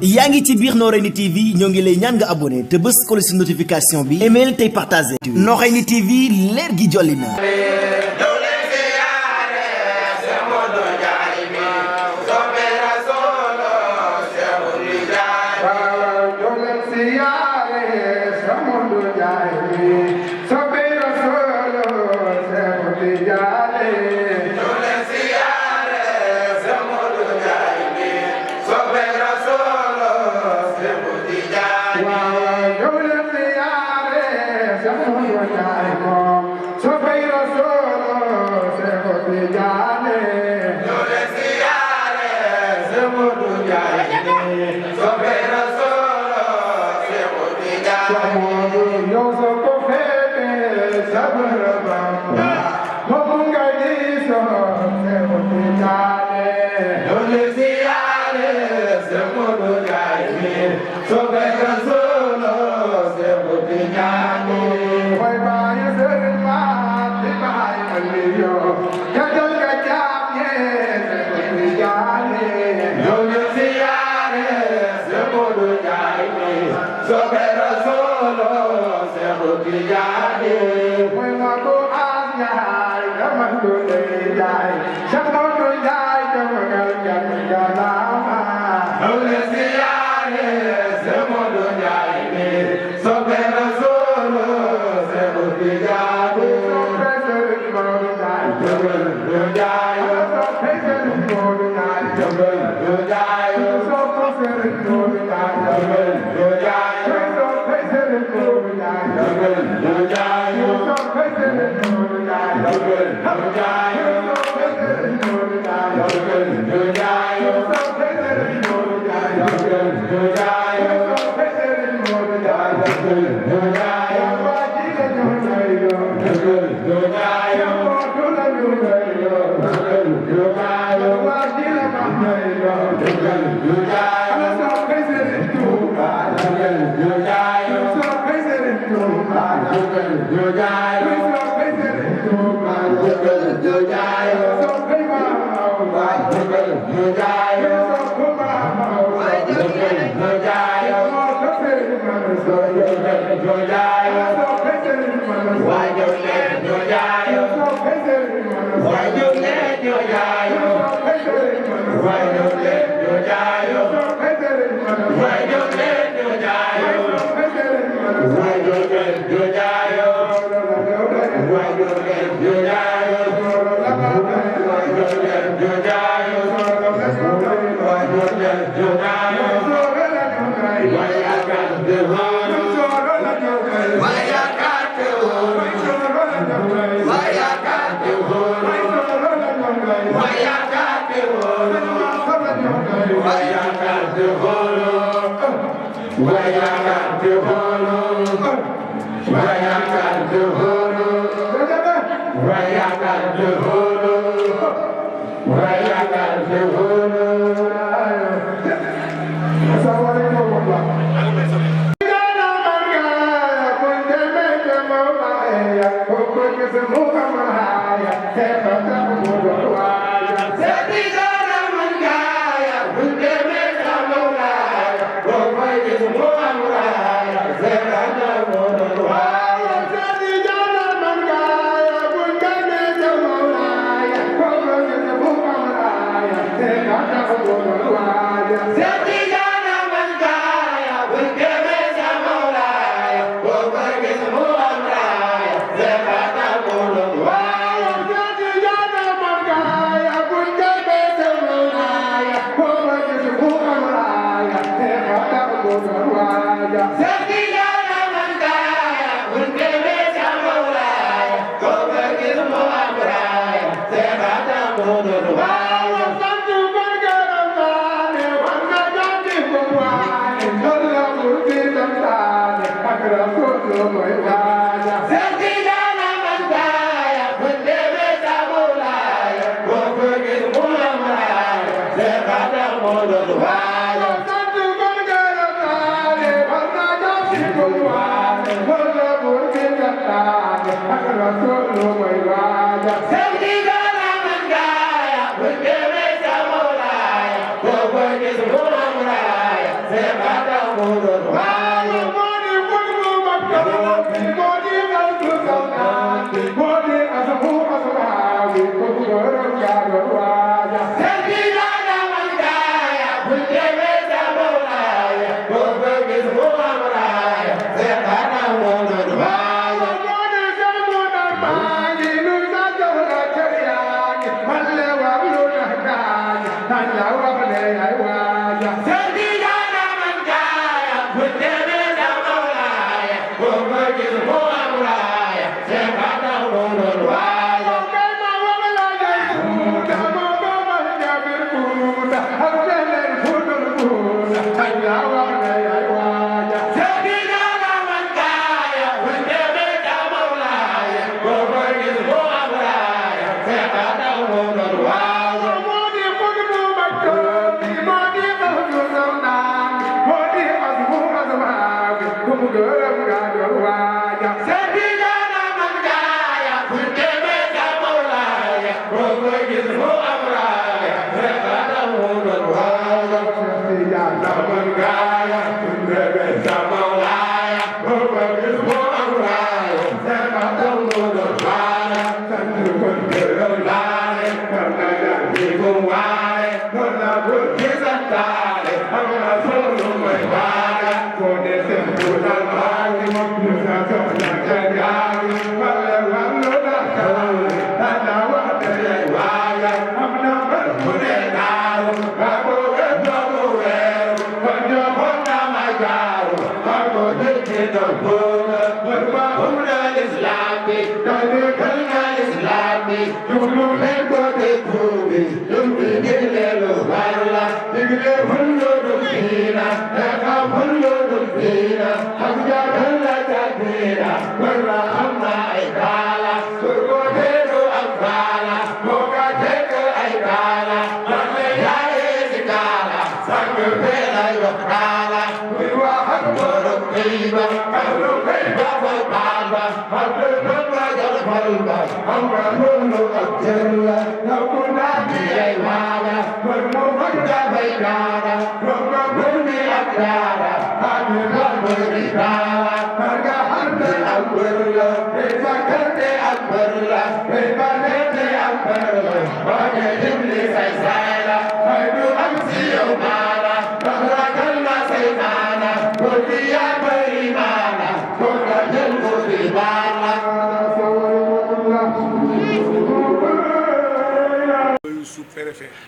yaa ngi ci biir Noreyni TV ñoo ngi lay ñaan nga abonné te bës ko ci notification bi email tey partagé Noreyni TV leer gi jolli na.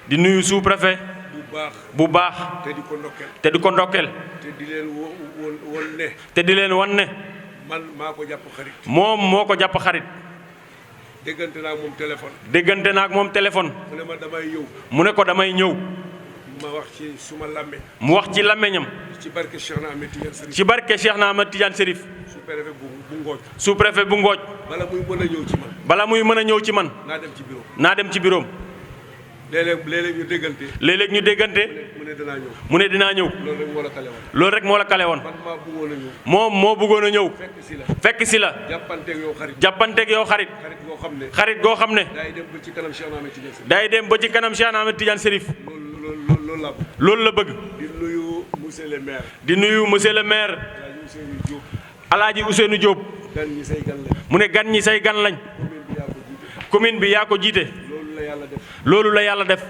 di nuyu sous-préfet bu baax te di ko ndokkel te di leen won ne man maa ko jàpp xarit moom moo ko jàpp xarit déggante naa ak moom téléphone déggante naa ak moom téléphone mu ne ma damay ñëw mu ne ko damay ñëw ma wax ci suma làmmeñ mu wax ci làmmeñam ci barke Cheikh na Ahmed Tidiane Serif ci barke Cheikh na Ahmed Tidiane Serif sous-préfet bu Ngooj sous-préfet bu Ngooj bala muy mën a ñëw ci man bala muy mën a ñëw ci man naa dem ci bureau naa dem ci bureau léeg-léeg ñu déggante léeg-léeg ñu déggante mu ne dinaa ñëw mu ne dinaa ñëw loolu rek moo la kale woon loolu rek moo la kale woon man maa bëggoon a ñëw moom moo bëggoon a ñëw fekk si la jàppanteeg yow xarit xarit goo xam ne xarit goo xam ne day dem ba ci kanam Cheikh na Ahmed Tidiane Serif day dem ba ci kanam Cheikh na Ahmed Tidiane Serif loolu la bëgg di nuyu monsieur le maire di nuyu monsieur le maire Alaaji Ousseynou Diop gan ñi say gan lañ mu ne gan ñi say gan lañ commune bi yaa ko jiite loolu la yàlla def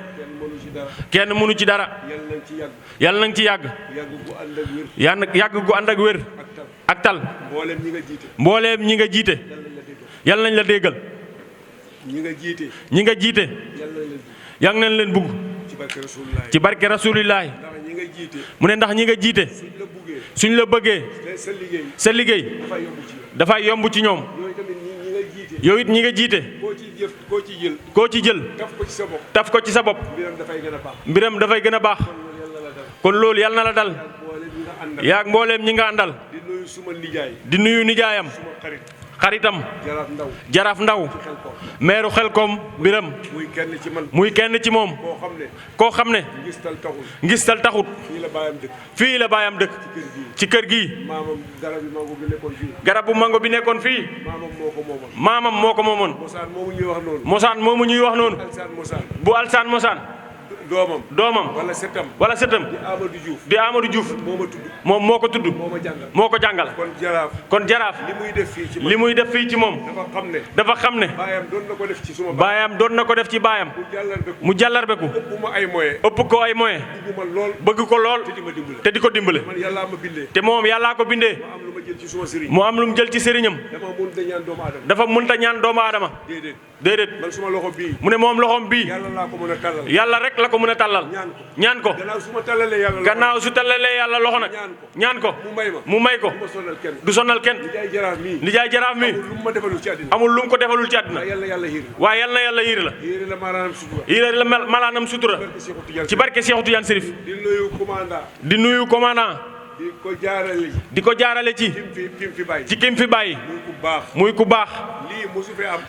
kenn mënu ci dara yàlla nañ ci yàgg yàgg gu ànd ak wér ak tal mbooleem ñi nga jiite yàlla nañ la déggal ñi nga jiite yàlla nañ leen bugg ci barke rasulillahi mu ne ndax ñi nga jiite suñ la bëggee sa liggéey dafay yomb ci ñoom yow it ñi nga jiite koo ci jël taf ko ci sa bopp mbiram dafay gën a baax kon loolu yàlla na la dal yaa ak mbooleem ñi nga àndal di nuyu nijaayam xaritam jaraaf ndaw meeru Xelkom biram muy kenn ci moom koo xam ne ngistal taxut fii la baayam dëkk ci kër gi garabu mango bi nekkoon fii maamam moo ko moomoon mosaan moomu ñuy wax noonu bu alsaan mosaan doomam wala sëtam di Amadou Diouf moom moo ko tudd moo ko jàngal kon jaraaf li muy def fii ci moom dafa xam ne baayam doon na ko def ci baayam mu jàllarbeku ëpp ko ay moyen bëgg ko lool te di ko dimbale te moom yàllaa ko bindee mu am lu mu jël ci sëriñam dafa mënta ñaan doomu aadama déedéet mu ne moom loxoom bii yàlla rek la ko ko mën a tàllal ñaan ko gannaaw su ma tàllalee yàlla gannaaw su tàllalee yàlla loxo nag ñaan ko mu may ko du sonal kenn nijaay jaraaf mi amul lu mu ko defalul ci àddina waaye yal na yàlla yiir la yiir la malaanam sutura ci barke Seexu Tijaan Sërif di nuyu commandant di ko jaarale ci kim fi bàyyi muy ku baax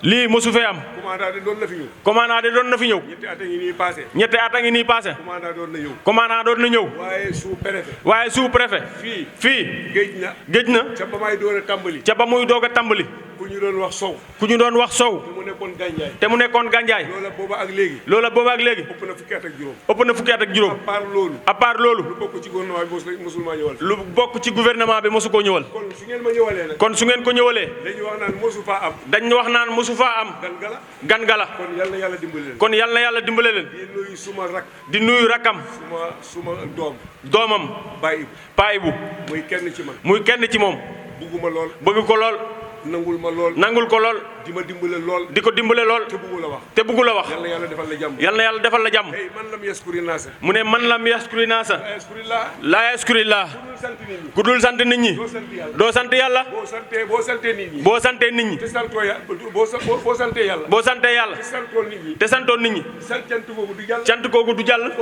lii mosu fee am commandant de doon na fi ñëw ñetti at a ngi nii passé commandant doon na ñëw waaye sous préfet fii géej na ca ba muy doog a tàmbali ku ñu doon wax sow te mu nekkoon gànjaay loola booba ak léegi ëpp na fukki at ak juróom à part loolu lu bokk ci gouvernement bi mosu koo ñëwal kon su ngeen ko ñëwalee dañ wax naan mosu faa am gan gala kon yal na yàlla dimbale leen di nuyu rakkam doomam Paa Ibu muy kenn ci moom bëgg ko lool nangul ko lool di ma dimbale lool di ko dimbale lool te bëggu la wax yal na yàlla defal la jàmm mu ne man lam yaskuri naasa laa yaskurillah ku dul sant nit ñi doo sant yàlla boo santee nit ñi boo santee yàlla te santoon nit ñi cant googu du jàll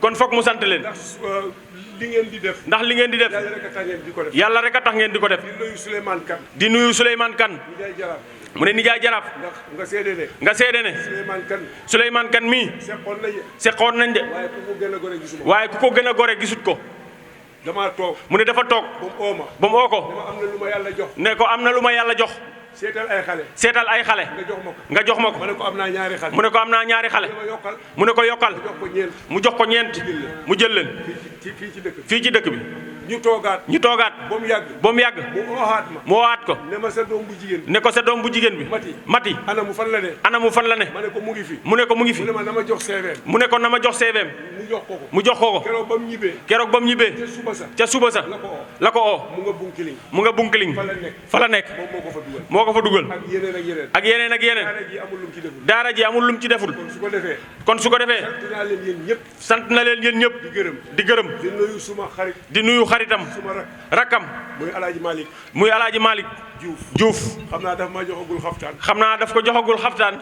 kon foog mu sant leen ndax li ngeen di def yàlla rek a tax ngeen di ko def di nuyu Souleymane Kane mu ne nijaay jaraaf nga seede ne Souleymane Kane mii seqoon nañ de waaye ku ko gën a gore gisut ko mu ne dafa toog ba mu oo ko ne ko am na lu ma yàlla jox seetal ay xale nga jox ma ko mu ne ko am naa ñaari xale mu ne ko yokkal mu jox ko ñeent mu jël leen fii ci dëkk bi ñu toogaat ba mu yàgg mu woowaat ko ne ko sa doom bu jigéen bi mati ana mu fan la ne mu ne ko mu ngi fi mu ne ko na ma jox CVM mu jox ko keroog ba mu ñibbee ca suba sa la ko oo mu nga bunkiling fa la nekk moo ko fa dugal ak yeneen daara ji amul lum ci deful kon su ko defee sant na leen yéen ñëpp di gërëm di nuyu xaritam rakkam muy alaaji Malick Diouf xam naa daf ma joxagul xaftaan daf ko joxagul xaftaan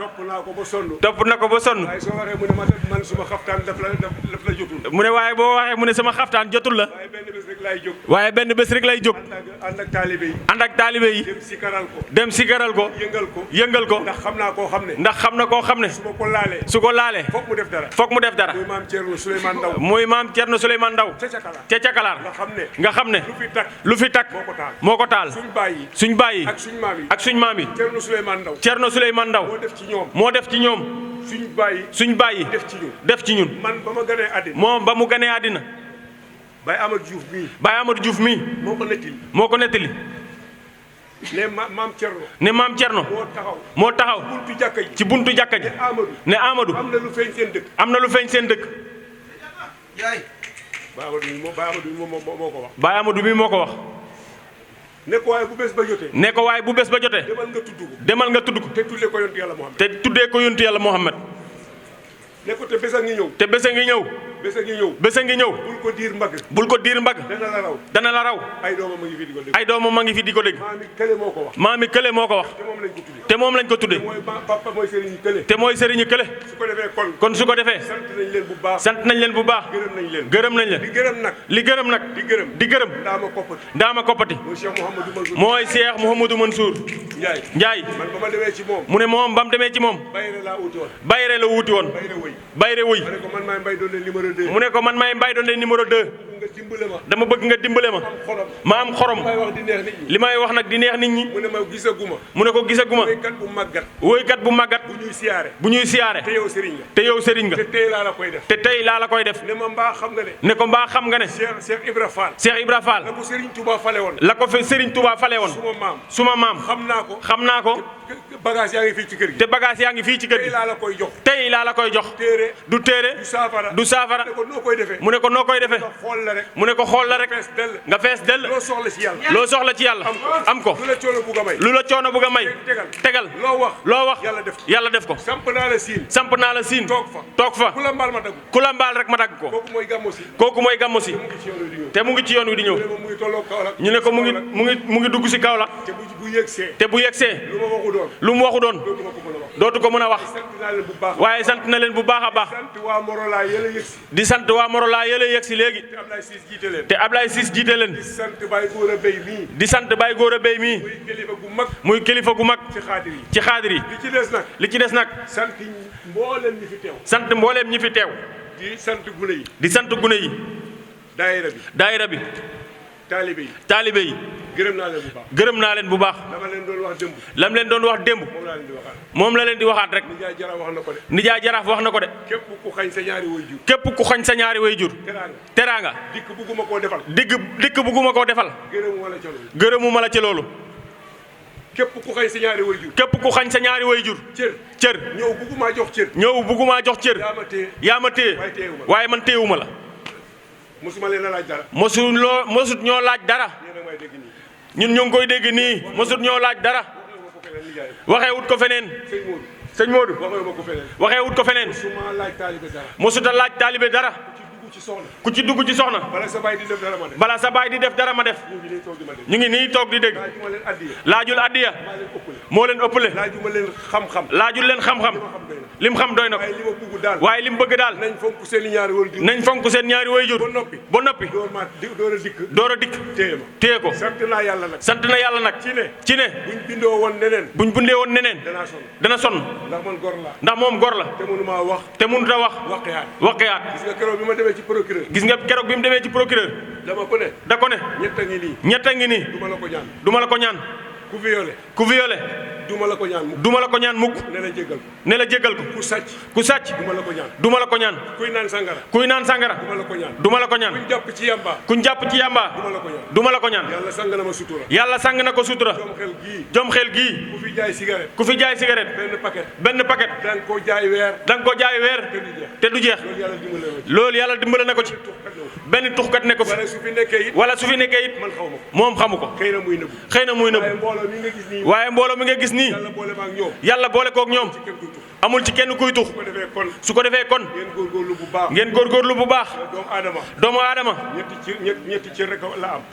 topp na ko ba sonn waaye soo waxee mu ne man suma xaftaan daf la jotul mu ne waaye boo waxee mu ne sama xaftaan jotul la waaye benn bés rek lay jóg ànd ak taalibe yi dem sikaral ko yëngal ko ndax xam na koo xam ne su ko laalee foog mu def dara muy maam Thierno Souleymane Ndaw ca Cakalaar nga xam ne lu fi takk moo ko taal suñ bàyyi ak suñ maam yi Thierno Souleymane Ndaw moo def ci ñoom suñ bàyyi def ci ñun moom ba mu ganee àddina Baye Amadou Diouf mii moo ko nettali ne maam Thierno moo taxaw ci buntu jàkka ji ne Amadou am na lu feeñ seen dëkk Baye Amadou mii moo ko wax ne ko waaye bu bés ba jotee demal nga tudd ko te tuddee ko yontu yàlla Muhammad ne ko te bés a ngi ñëw bul ko diir mbagg dana la raw ay doomam ma ngi fi di ko dégg maami kële moo ko wax te moom lañ ko tudde te mooy sëriñu kële kon su ko defee sant nañ leen bu baax gërëm nañ leen li gërëm nag di gërëm ndaama koppati mooy Cheikh Mouhamadou Mansour Ndiaye mu ne moom ba mu demee ci moom bayre la wuuti woon bayre wuy mu ne ko man may mbay doon numéro 2 dama bëgg nga dimbale ma am xorom li may wax nag di neex nit ñi mu ne ko gisaguma woykat bu màggat bu ñuy siyaare te yow sëriñ nga te tey laa la koy def ne ko mbaa xam nga ne Cheikh Ibra Fall la ko fi Serigne Touba fale woon suma maam xam naa ko bagage yaa ngi fii ci kër gi. te bagage yaa ngi fii ci kër gi. tey laa la koy jox. tey laa la koy jox. téere. du téere. du saafara. mu ne ko noo koy defee. mu ne ko noo koy defee. xool la rek. mu ne ko xool la rek. nga fees dell. loo soxla ci yàlla. loo soxla ci yàlla. am ko. lu la coono bugg a may. lu la coono bugg a may. tegal. loo wax. yàlla def ko. samp naa la siin. samp naa la siin. toog fa. ku la mbaal ma dagg. ku la mbaal rek ma dagg ko. kooku mooy gàmmu si. te mu ngi ci yoon wi di ñëw. ñu ne ko mu ngi dugg si Kaolack. te bu yegsee. lu mu waxu doon. dootu ko mën a wax. waaye sant na leen bu baax a baax. di sant waa Morola yële yegsi léegi. te Ablaye Ciss jiite leen. di sant Baye Gora Bey mii. muy kilifa gu mag. ci xaadir yi. li ci des nag. sant mbooleem ñi fi teew. sant mbooleem ñi fi teew. di sant gune yi. di sant gune yi. daayira bi. taalibe yi. gërëm naa leen bu baax. gërëm naa leen bu baax. dama leen doon wax démb. lam leen doon wax démb. moom la leen di waxaat rek. Nijaay Jaraaf wax na ko de. Nijaay Jaraaf wax na ko de. képp ku xañ sa ñaari way jur. képp ku xañ sa ñaari way jur. teraanga. dikk bugguma koo defal. dikk bugguma koo defal. gërëmuma la ca loolu. képp ku xañ sa ñaari way jur. képp ku xañ sa ñaari way jur. cër. ñëw buggumaa jox cër. yaa ma téye. waaye man téyewuma la. mosuma leen a laaj dara. mosut ñoo laaj dara. ñun ñu ngi koy dégg nii. mosut ñoo laaj dara. waxee wut ko feneen. sëñ Modou. waxee wut ko feneen. mosut a laaj taalibe dara. ku ci dugg ci soxna. bala sa baay di def dara ma def. bala sa baay di def dara ma def. ñu ngi nii toog di dégg. laajul addiya. moo leen ëppale. laajul leen xam-xam. lim xam doy na ko. waaye lim bëgg daal. nañ fonk seen ñaari waajur. ba noppi. door a dikk. téye ko. sant na yàlla nag. ci ne. buñ bindee woon neneen. dana sonn. ndax moom gor la. te mënut a wax. waqeyaat. gis nga keroog bi mu demee ci procureur. da ko ne. ñett a ngi nii. duma la ko ñaan. ku violé. duma la ko ñaan mukk. ne la jéggal ko. ku sàcc. duma la ko ñaan. kuy naan sangara. duma la ko ñaan. kuñ jàpp ci yamba. duma la ko ñaan. yàlla sang na ko sutura. jom xel gii. ku fi jaay cigarette. benn paquet. danga ko jaay weer. te du jeex. loolu yàlla dimbale na ko ci. benn tuxkat ne ko fi. wala su fi nekkee it. moom xamu ko. xëy na muy nëbb. waaye mbooloo mi nga gis nii. yàlla boole kook ñoom. amul ci kenn kuy tux. su ko defee kon. ngeen góorgóorlu bu baax. doomu aadama.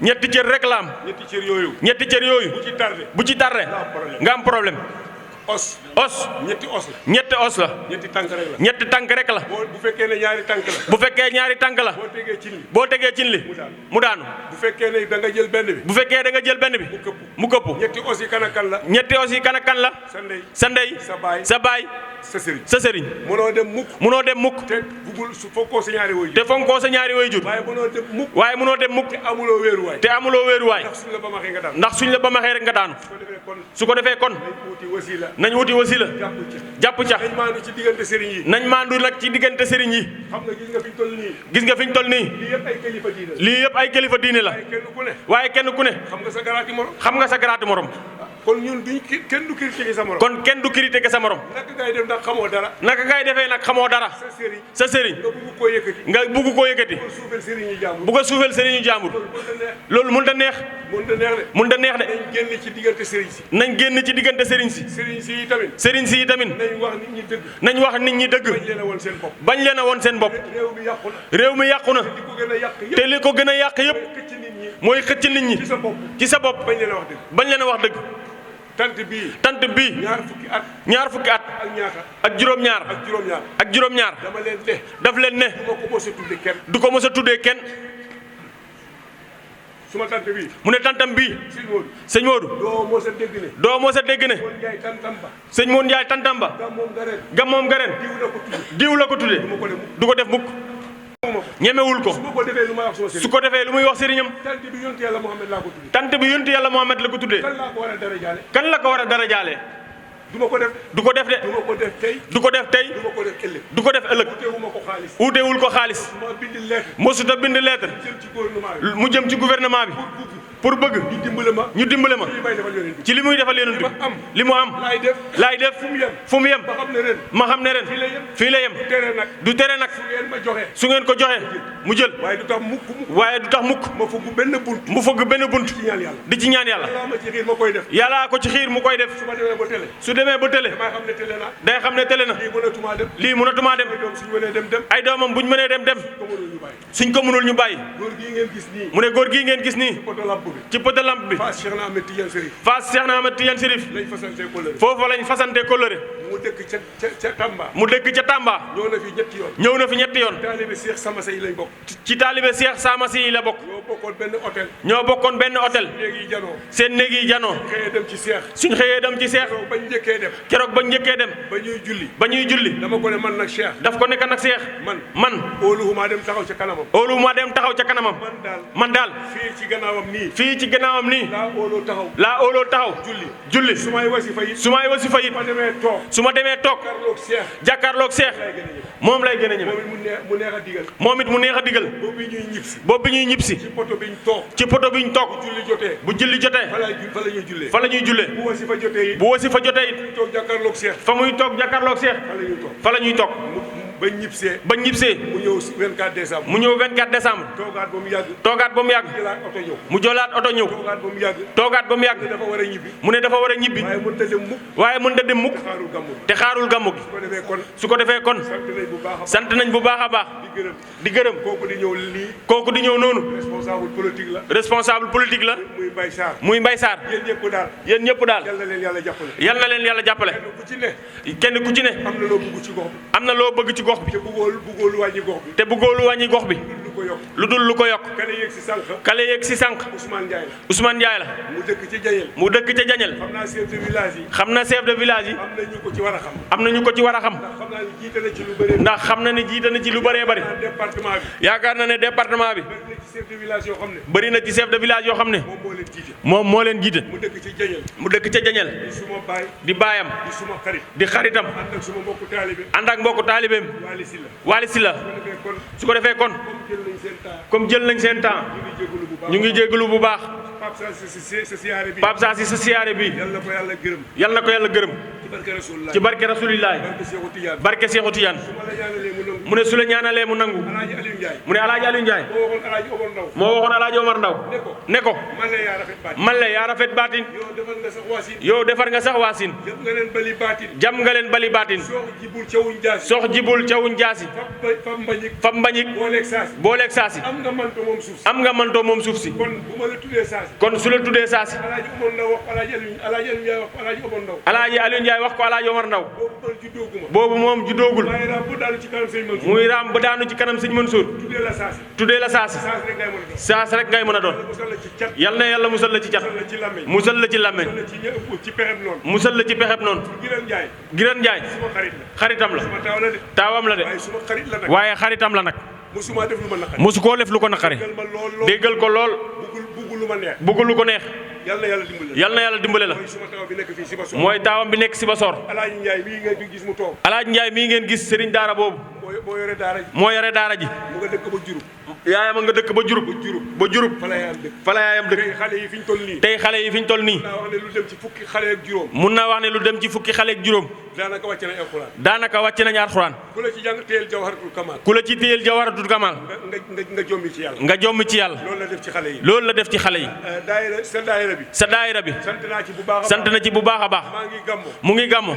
ñetti cër rek la am. ñetti cër yooyu. bu ci tardé. nga am problème. os. ñetti os la. ñetti tànk rek la. bu fekkee ne ñaari tànk la. bu fekkee ñaari tànk la. boo tegee cin li. mu daanu. bu fekkee ne da nga jël benn bi. bu fekkee da nga jël benn bi. mu këpp. ñetti os yi kan ak kan la. sa ndey. sa baay. sa sëriñ. munoo dem mukk. te fonkoo sa ñaari way jur. waaye munoo dem mukk. te amuloo wéeruwaay. ndax suñ la ba maxee rek nga daanu. su ko defee kon. nañ wuti wasila. jàpp ca. nañ maandu nag ci diggante sëriñ yi. gis nga fi ñu toll nii. lii yëpp ay kilifa diine la. waaye kenn ku ne. xam nga sa garaati morom. kon ñun kenn du critiquer sa morom. kon kenn du critiquer sa morom. naka ngay def nag xamoo dara. naka ngay defee nag xamoo dara. sa sëriñ. nga bugg koo yëkkati. bugg a suufeel sëriñu jàmbur. loolu mënut a neex. mënut a neex de. nañ génn ci diggante sëriñ si. nañ génn ci diggante sëriñ si. sëriñ si yi tamit. nañ wax nit ñi dëgg. bañ leen a woon seen bopp. réew mi yàqu na. te li ko gën a yàq yëpp. mooy xëcc nit ñi. ci sa bopp. bañ leen a wax dëgg. tant bii. ñaar fukki at. ak juróom-ñaar. daf leen ne. du ko mos a tuddee kenn. suma tant bii. mu ne tantam bii. sëñ Modou. doo mos a dégg ne. sëñ Modou Ndiaye tantam ba. gàmmoom ga ren. diw la ko tuddee. du ko def mukk. ñemewul ko. su ko defee lu muy wax sëriñam. tant bi yontu yàlla Muhammad laa ko tuddee. tant bi yontu yàlla Muhammad la ko tuddee. kan la ko war a darajaale. du ko def. du ko def de. du ko def tey. du ko def ëllëg. uutewul ko xaalis. mosut a bind lettre. mu jëm ci gouvernement bi. pour bëgg ñu dimbale ma ci li muy defal yonent bi li mu am laay def fu mu yem ma xam ne ren fii la yem du tere nag su ngeen ko joxe mu jël waaye du tax mukk mu fëgg benn bunt di ci ñaan yàlla yàllaa ko ci xiir mu koy def su demee ba télé day xam ne télé na lii mënatumaa dem ay doomam buñ mënee dem suñ ko mënul ñu bàyyi mu ne góor gii ngeen gis nii ci poto lampe bi Fass Cheikh na Ahmed Tidiane Chérif foofu lañ fasante kóllëre mu dëkk ca Tamba ñëw na fi ñetti yoon ci taalibe Cheikh Samasi yi la bokk ñoo bokkoon benn hôtel seen néeg yi janoo suñ xëyee dem ci Cheikh keroog bañ njëkkee dem ba ñuy julli daf ko nekk nag Cheikh man óoluwuma dem taxaw ca kanamam man daal fii ci gannaawam nii laa óoloo taxaw julli su may wasifa it su ma demee toog jàkkaarloog Cheikh moom lay gën a ñeme moom it mu neex a digal boobu bi ñuy ñibbisi ci poto biñ toog bu julli jotee fa la ñuy jullee bu wasifa jotee it fa muy toog jàkkaarloog Cheikh fa la ñuy toog ba ñibbisee mu ñëw 24 décembre toogaat ba mu yàgg mu jëlaat oto ñëw toogaat ba mu yàgg mu ne dafa war a ñibbi waaye mën da dem mukk te xaarul gàmmu gi su ko defee kon sant nañ bu baax a baax di gërëm kooku di ñëw noonu responsable politique la muy Mbaye Sarr yéen ñëpp daal yal na leen yàlla jàppale kenn ku ci ne am na loo bëgg ci gox bi te bëggoo lu wàññi gox bi lu dul lu ko yokk kale yéeg si sànq Ousmane Ndiaye la mu dëkk ca Jañel xam na chef de village yi am na ñu ko ci war a xam ndax xam na ne jiite na ci lu bëree bëri yaakaar na ne département bi bëri na ci chef de village yoo xam ne moom moo leen jiite mu dëkk ca Jañel di baayam di xaritam ànd ak mbokku taalibeem Waly Sylla su ko defee kon comme jël nañ seen temps ñu ngi jégalu bu baax Pape Sa si sa siyaare bi yal na ko yàlla gërëm ci barke Rasulillahi barke Seexu Tijaan mu ne su la ñaanalee mu nangu mu ne Alaaji Aliou Ndiaye moo waxoon Alaaji Omar Ndaw ne ko man la yaa rafet baatin yow defar nga sax waasin jam nga leen bali baatin sox jibul cawuñ jaasi fab mbañik booleeg saasi am nga mantoo moom suuf si kon su la tuddee saasi Alaaji Aliou Ndiaye wax ko Alaaji Omar Ndaw boobu moom juddoogul muy raam ba daanu ci kanam sëñ Mansour tuddee la saasi saas rek ngay mën a doon yal na yàlla musal la ci cat musal la ci làmmeñ musal la ci pexeb noonu Giran Njaay xaritam la taawam la de waaye xaritam la nag musu koo def lu ko naqari déggal ko lool bëggul lu ko neex yal na yàlla dimbale la mooy taawam bi nekk Sibassor Alaaji Njaay mii ngeen gis sëriñ daara boobu moo yore daara ji yaayam nga dëkk ba jurub fa la yaayam dëkk tey xale yi fi ñu toll nii mun naa wax ne lu dem ci fukki xale ak juróom daanaka wàcc nañ alxuraan ku la ci téyel jawharatul kamal nga jommi ci yàlla loolu la def ci xale yi sa daayira bi sant na ci bu baax a baax mu ngi gàmmo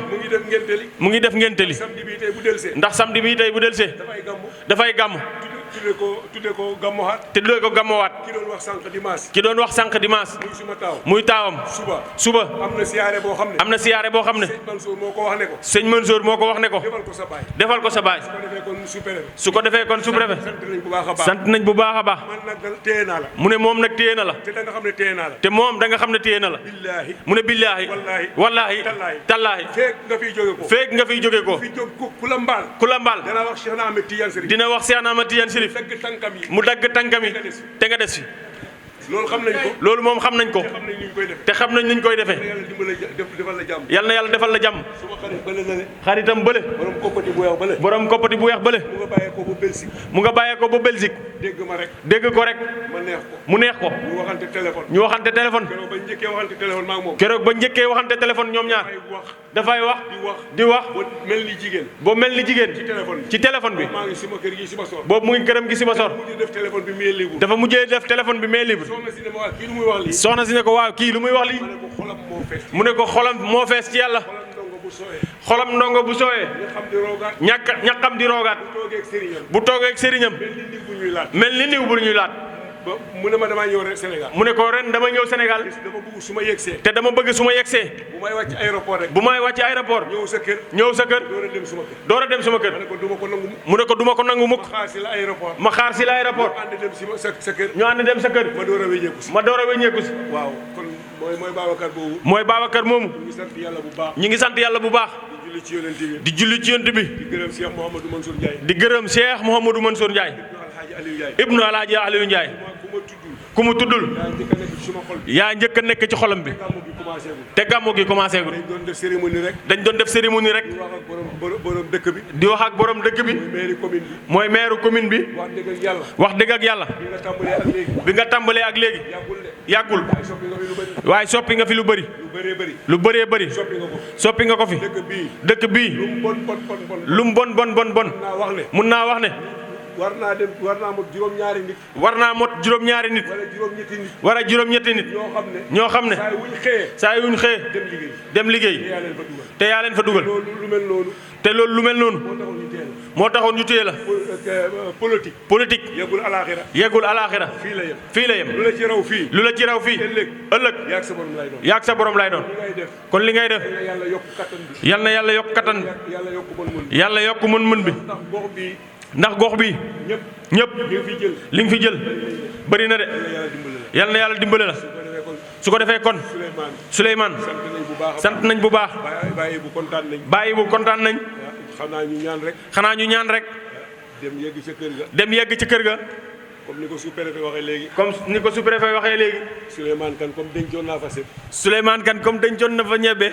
mu ngi def ngénteli ndax samedi bii tey bu delsee dafay gàmm tuddee ko gàmmowaat ki doon wax sànq dimanche muy taawam suba am na siyaare boo xam ne sëñ Mansour moo ko wax ne ko defal ko sa baay su ko defee kon sous-préfet sant nañ bu baax a baax mu ne moom nag téye na la te moom da nga xam ne téye na la mu ne billaahi wallaahi tallaahi feek nga fiy jóge ko ku la mbaal dina wax Cheikh Ahmed Tidiane Chérif mu dagg tànkam yi te nga des fi loolu xam nañ ko. loolu moom xam nañ ko. te xam nañ ni ñu koy defee. yal na yàlla defal la jàmm. xaritam bële. borom koppati bu weex bële. mu nga bàyyee ko ba Belgique. dégg ko rek. mu neex ko. ñu waxante téléphone. keroog ba njëkkee waxante téléphone ñoom ñaar. dafay wax. di wax. boo mel ni jigéen. ci téléphone bi. boobu mu ngi këram gi si ba sor. dafa mujjee def téléphone bi mais libre. soxna si ne ko waaw kii lu muy wax lii. mu ne ko xolam moo fees ci yàlla. xolam ndongo bu sooyee. ñàkkam di roogaat. bu toogee ak sëriñam. mel ni niw bu ñuy laat. mu ne ma damaa ñëw rek Sénégal. mu ne ko ren dama ñëw Sénégal. dama bëgg su ma yegsee. te dama bëgg su ma yegsee. bu may wàcc aéroport rek. bu may wàcc aéroport. ñëw sa kër. ñëw sa kër. door a dem suma kër. door a dem suma kër. mu ne ko duma ko nangu mukk. mu ne ko duma ko nangu mukk. ma xaar si la aéroport. ma xaar si la aéroport. ñu ànd dem sa kër. ñu ànd dem sa kër. ma door a wéññeeku si. ma door a wéññeeku si. waaw kon mooy Babacar boobu. mooy Babacar moomu. ñu ngi sant yàlla bu baax. ñu ngi sant yàlla bu baax. di julli ci yonent bi. di julli ci yonent bi. di gërëm Cheikh Mouhamadou Mansour Ndiaye. di gërëm Cheikh Mouhamadou Mansour Ndiaye. ibnu Alaaji Aliou Ndiaye. ku mu tuddul. yaa njëkk a nekk ci xolam bi. te gàmmu gi commencé gul. dañ doon def cérémonie rek. dañ doon def cérémonie rek. di wax ak borom dëkk bi. di wax ak borom dëkk bi. mooy maire commune bi. wax dëgg ak yàlla. wax dëgg ak yàlla. bi nga tàmbalee ak léegi. yàggul. waaye soppi nga fi lu bëri. lu bëree bëri. soppi nga ko fi. dëkk bii. lu mu bon. mun naa wax ne. war naa mot juróom-ñaari nit. war naa mot juróom-ñaari nit. wala juróom-ñetti nit. ñoo xam ne. saa yuñ xëyee. dem liggéey. te yaa leen fa dugal. te loolu lu mel noonu. moo taxoon ñu téye la. politique. yeggul alaaxira. fii la yem. lu la ci raw fii. ëllëg. yaag sa borom lay doon. kon li ngay def. yal na yàlla yokk kattan. yàlla yokk mën-mën bi. ndax gox bi ñëpp li nga fi jël bëri na de. yal na yàlla dimbale la. su ko defee kon Souleymane sant nañ bu baax. bàyyi bu kontaan nañ. xanaa ñu ñaan rek. dem yegg ca kër ga. comme ni ko sous-préfet waxee léegi. comme ni ko sous-préfet waxee léegi. Souleymane Kane comme dencoon naa fa sëb. Souleymane Kane comme dencoon na fa ñebbe.